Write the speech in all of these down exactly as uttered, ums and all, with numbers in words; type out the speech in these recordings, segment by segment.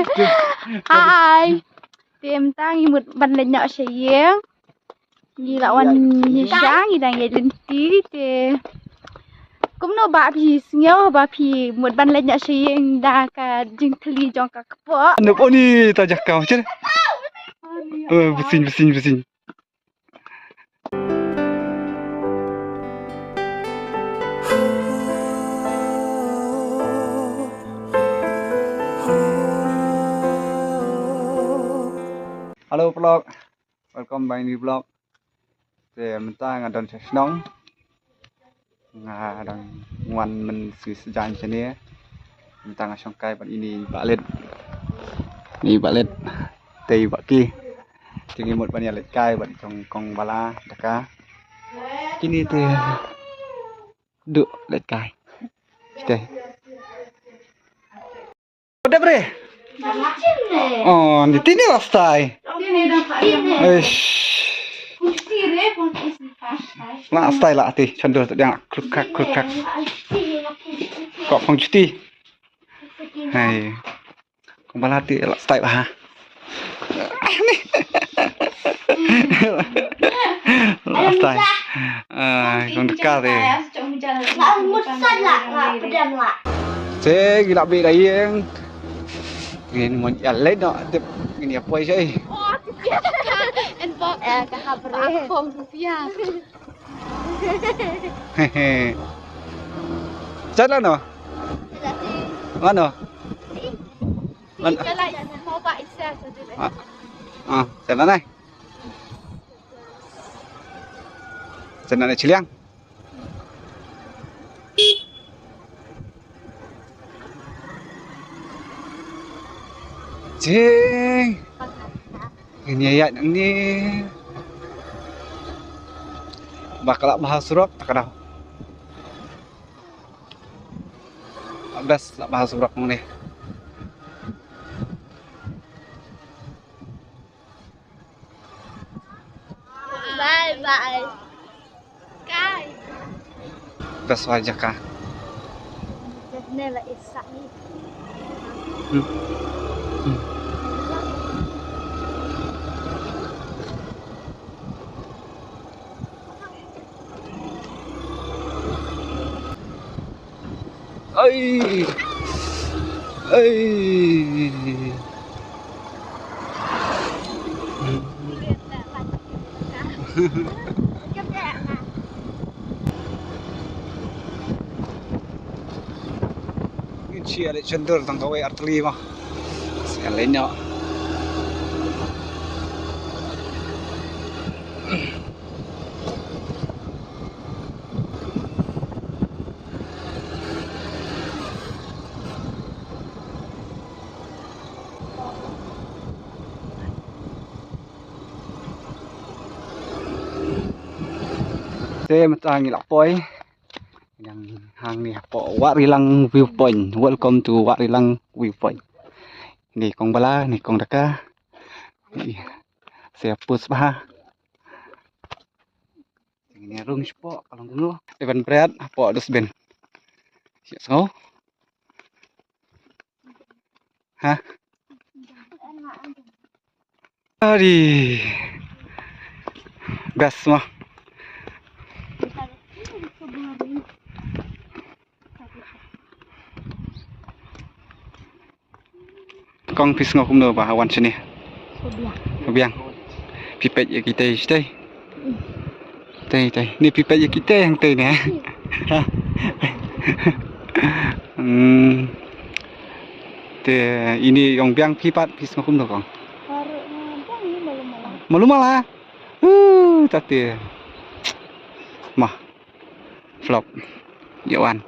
Hi. Te mynta ngi mut ban leit noh sha ïing. Ngi la wan ïa sha, ngi dang ïaid lynti te. Kumno ba phi sngew ba phi mut ban leit noh sha ïing da ka jingthylli jong ka kpoh? Nop oni ta jaka, cer. Eh, bsing, bsing, bsing. Hello vlog, welcome back new vlog. Te mynta nga don sha shnong. Nga dang wan mynsngi sha jan shane. Mynta nga shong kai bad ine i Bah Leit. Ine i Bah Leit. Te i Bah Ki. Te ngi mut ban ïa leit kai bad i kong, kong Bala Daka. Kine te duh leit kai. Te. Dep re. Oh, ni tini la stai. Eish. La stai la ti, chandur tu dia kruk krak, kruk krak. Kok phong juti. Hai. Kong Bala ti la stai ba ha. La stai. Ah, kong Daka te. Te ngi la beh da ïing. Ngin mon ïa leit noh, tip ngin ïa poi shai. En bok. Eh, ka hap re. Bok rupiah. Chat la no? Mano? Mano? Ah, ah, chat la nai. Chat la nai chiliang. Jing. Ngin ïa ïaid nangne. Ba ka lah bha surok, ta ka daw. Best lah bha surok nangne. Bye bye. Kai. Best wajah ka. Never is sunny. Hmm. Hmm. Ai. Ai. Ngi chia le chandur tang kawei artylli ma. Sian le nyok. Te mynta ngi la poi. Nang hangne hapoh Wahrilang Viewpoint. Welcome to Wahrilang Viewpoint. Ni kong Bala, ni kong Daka. Ni se pus bha. Ngi rung shapoh ka long kumno. Te ban bret hapoh dustbin. Siap sngew. Ha? Ari. Best mo. Kong phi sngew kumno ba wan shane? Biang. Biang. Phi peit ïa kitei shatei. Tei tei. Ni phi peit ïa kitei hangtei ne. Hmm. Te ine ong biang phi pat phi sngew kumno kong? Malu mala. Uh, tati. Mah. Vlog. Ïa wan.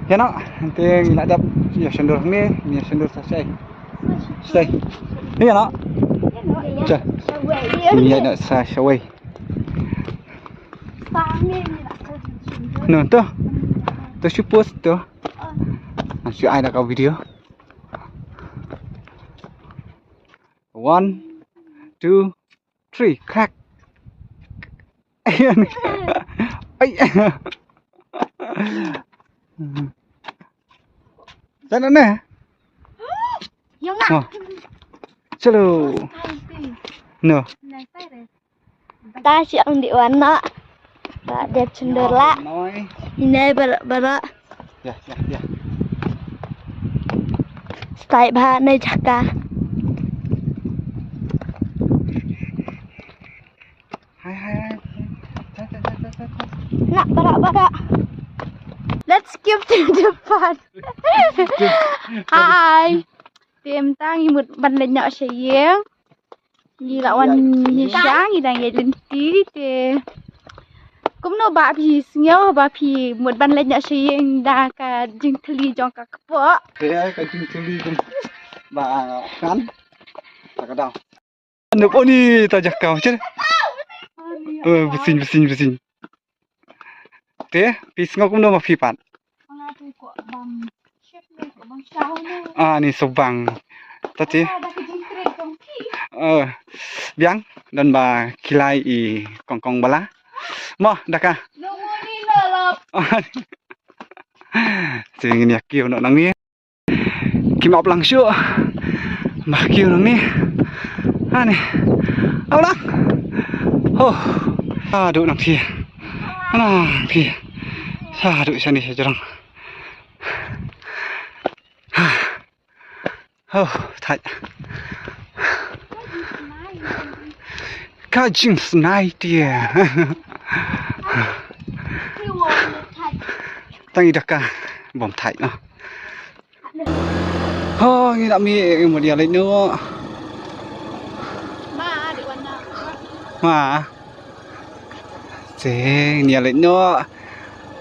Ïa noh, hangtei ngi la dep ïa shandur hangne, ngi ïa shandur sa shai. Shai. Ïa noh. Cha. Ngi ïa noh sa shawei. No, to. To shu post to. Shu ai da ka video. One, two, three, crack. Ai. Sana ne? Yung na. Oh. Chalo. No. Ta shi ang di wan na. Ba dep chundor la. Noi. Inai bara bara. Ya, ya, ya. Stai ba nai jaka. Hai, hai, hai. Chat, chat, chat, chat, chat. Nak bara bara. Let's skip to the part. Hai. Te mynta ngi mut ban leit noh sha ïing. Ngi la wan ïa sha, ngi dang ïaid lynti te. Kumno ba phi sngew ba phi mut ban leit noh sha ïing da ka jingthylli jong ka kpoh? Te ka jingthylli jong ba kan. Ta ka daw. Anu poni ta jaka chere. Eh, bsing, bsing, bsing. Te phi sngew kumno ma phi pat? Ah, ni subang. Ta te. Eh, biang don ba kilai i kongkong bala. Mo daka. Te ngin ïa kiew noh nangne. Kim ap lang shuh. Ba kiew nangne. Ani. Ap lang. Oh. Aduh nang phi. Nang phi. Aduh shane sha jrong. Oh, thait. Ka jingsnai te. Tang i daka bom thait noh. Ho, ngi la mih, ngi mut ïa leit noh. Ma. Te ngi ïa leit noh.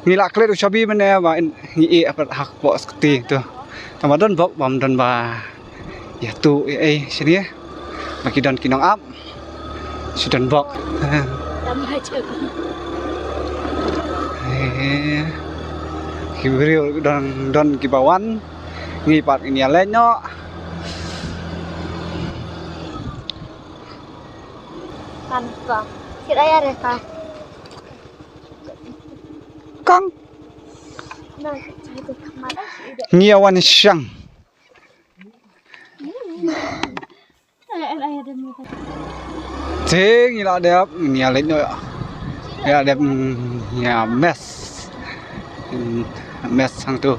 Ngi la klet u shabi mynne ba ngi ïeh pat ha kpoh sktien to. Tang ba don bok bym don ba ïa tu ei ei shane. Ba ki don ki nong ap. Shu don bok. Eh, ki briew don don kiba wan. Ngi pat ngi ïa leit noh. Kan ka. Kit aya re ka. Kong. Ngi ïa wan shang. Te ngi la dep, ngi ïa leit noh. Ngi la dep, mm, ïa mess. Mm, mess hangto.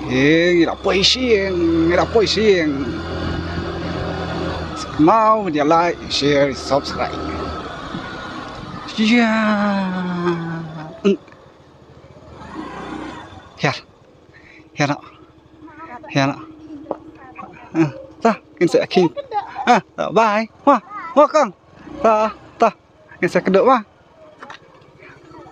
Te ngi la poi sha ïing, ngi la poi sha ïing. Kynmaw ban ïa like, share, subscribe. Ïa. Mm. Ïa. Ïa noh. Ïa noh. Ah, ta, ngin sa ïa khie. Ah, ta, bye. Wah, wah kong. Ta, ta. Ngin sa kdew wah.